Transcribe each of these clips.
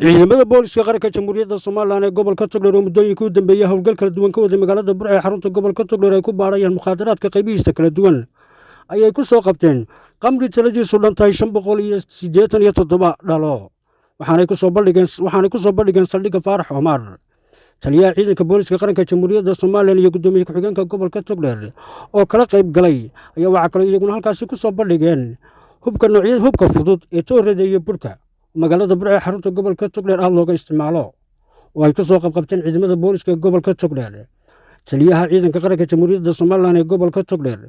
Ciidamada Booliska Qaranka Jamhuuriyadda Somaliland ee gobolka Togdheer oo muddooyinka u dambeeyey howlgal kala duwan ka waday magaalada Burco ee xarunta gobolka Togdheer ay ku baadhayaan mukhaadaraadka qaybihiisa kala duwan ayay ku soo qabteen qamri taladiisu dhan tahay 587 dhalo. Waxaanay ku soo bandhigeen saldhigga Faarax Omar. Taliyaha ciidanka Booliska Qaranka Jamhuuriyadda Somaliland iyo guddoomiye ku-xigeenka gobolka Togdheer oo kala qayb galay ayaa waxaa kaloo iyaguna halkaasi ku soo bandhigeen hubka, noocyada hubka fudud ee toorada iyo burhka magaalada Burco ee xarunta gobolka Togdheer aad looga isticmaalo oo ay ku soo qabqabteen ciidamada booliska gobolka Togdheer. Taliyaha ciidanka qaranka Jamhuuriyadda Somaliland ee gobolka Togdheer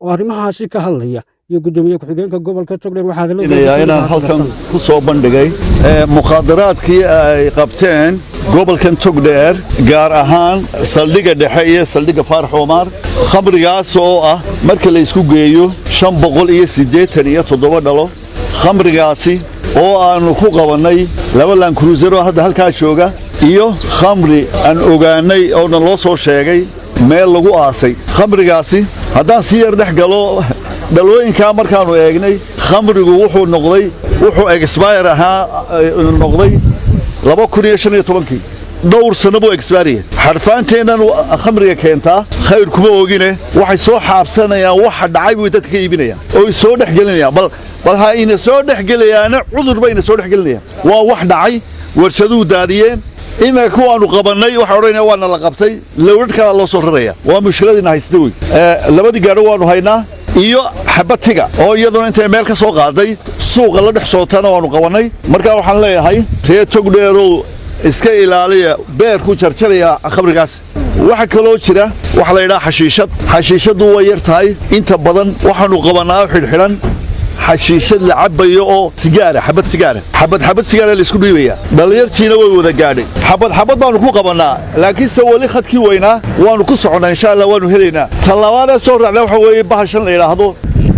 oo arrimahaasi ka hadlaya iyo guddoomiye ku-xigeenka gobolka Togdheer waxaa hadalladooda inaan halkan ku soo bandhigay mukhaadaraadkii ay qabteen gobolkan Togdheer, gaar ahaan saldhigga dhexe iyo saldhigga Faarax Omar. Khamrigaas oo ah marka la isku geeyo 587 dhalo. Khamrigaasi oo aannu ku qabannay laba Land Cruiser oo hadda halkaa jooga iyo khamri aan ogaannay oona loo soo sheegay meel lagu aasay. Khamrigaasi haddaan si yar dhex galo dhalooyinkaa, markaannu eegnay khamrigu wuxuu noqday, wuxuu expire ahaa noqday 2015-kii. Dhowr sanno buu expire. Xarfaanteennan khamriga keentaa khayr kuma ogine, waxay soo xaabsanayaan waxa dhacay bay dadka ka iibinayaan ooy soo dhex gelinayaan. Bal ha ina soo dhex gelayaana, cudur bay ina soo dhex gelinayaan. Waa wax dhacay, warshaduhu daadiyeen. Iminka kuwaanu qabannay waxaa odhanaya waana la qabtay, lowdhadh kalaa loo soo raraya. Waa mushkiladiina haysta wey. Labadii gaadho waanu haynaa iyo xabad tiga oo iyaduna intay meel ka soo qaaday suuqa la dhex sootana waanu qabannay. Marka waxaan leeyahay, reer Togdheerow, iska ilaaliya, beerku jarjaraya khamrigaas. Waxa kaloo jira waxa la yidhaha xashiishad. Xashiishaddu way yar tahay. Inta badan waxaanu qabannaa xidhxidhan xashiishad la cabayo oo sigaara, xabad sigaara, xabad xabad sigaara la isku dhiibaya. Dhallinyartiina way wada gaadhay. Xabad xabad baanu ku qabannaa, laakiinse weli khadkii weynaa waanu ku soconnaa. Insha Allah waanu helaynaa. Tallabaadee soo raacda waxa weeye bahashan la yidhaahdo,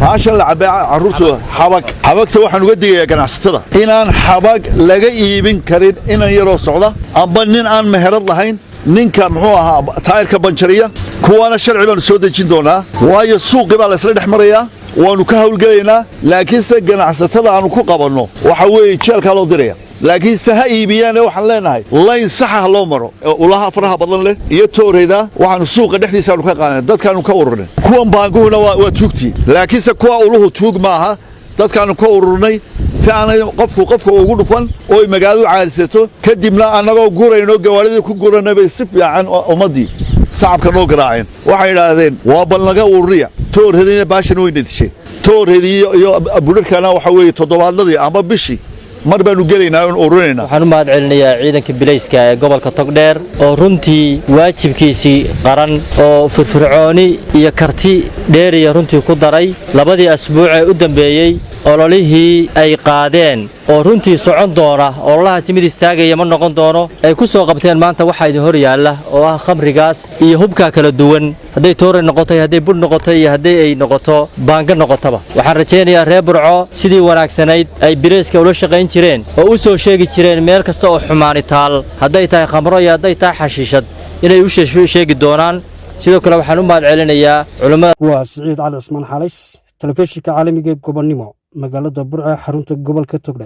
bahashan la cabaa carruurtu, xabag. Xabagta waxaan uga digayaa ganacsatada inaan xabag laga iibin karin inan yaroo socda amba nin aan meherad lahayn, ninka muxuu ahaa taayirka banjariya. Kuwaana sharci baanu soo dejin doonaa, waayo suuqii baa laysla dhex marayaa. Waanu ka howlgelaynaa, laakiinse ganacsatada aanu ku qabanno waxa weeye jeelkaa loo diraya. Laakiinse ha iibiyaane, waxaan leenahay layn saxa ha loo maro. Ulaha faraha badan leh iyo tooreyda waxaanu suuqa dhexdiisa aanu ka qaadanay, dadkaanu ka ururnay. Kuwan baanguhuna waa tuugtii, laakiinse kuwa uluhu tuug maaha. Dadkaanu ka ururnay si aanay qofku qofka ugu dhufan ooy magaaladu caadisato. Kadibna annagoo gurayno gawaadhidii ku guranay bay si fiican ummaddii sacabka noo garaaceen. Waxay idhaahdeen, waa bal naga ururiya toorhadiina, baashan weyna dishay. Toorhadii iyo budharkana waxa weeye toddobaadladii ama bishii mar baanu gelaynaa oon ururinaynaa. Waxaan u mahad celinayaa ciidanka bilayska ee gobolka Togdheer oo runtii waajibkiisii qaran oo firfircooni iyo karti dheeriya runtii ku daray labadii asbuuc ee u dambeeyey ololihii ay qaadeen, oo runtii socon doona. Ololahaasi mid istaagaya ma noqon doono. Ay ku soo qabteen maanta waxaa idin hor yaalla oo ah khamrigaas iyo hubkaa kala duwan, hadday toore noqotay, hadday budh noqotay iyo hadday ay noqoto baanga noqotaba. Waxaan rajaynayaa reer Burco sidii wanaagsanayd ay bilayska ula shaqayn jireen oo u soo sheegi jireen meel kasta oo xumaani taal, hadday tahay khamro iyo hadday tahay xashiishad, inay u sheegi doonaan. Sidoo kale waxaan u mahad celinayaa culummada. Waa Siciid Cali Cismaan Xalays, telefishinka caalamiga ee Gobonnimo, magaalada Burco, xarunta gobolka Togdheer.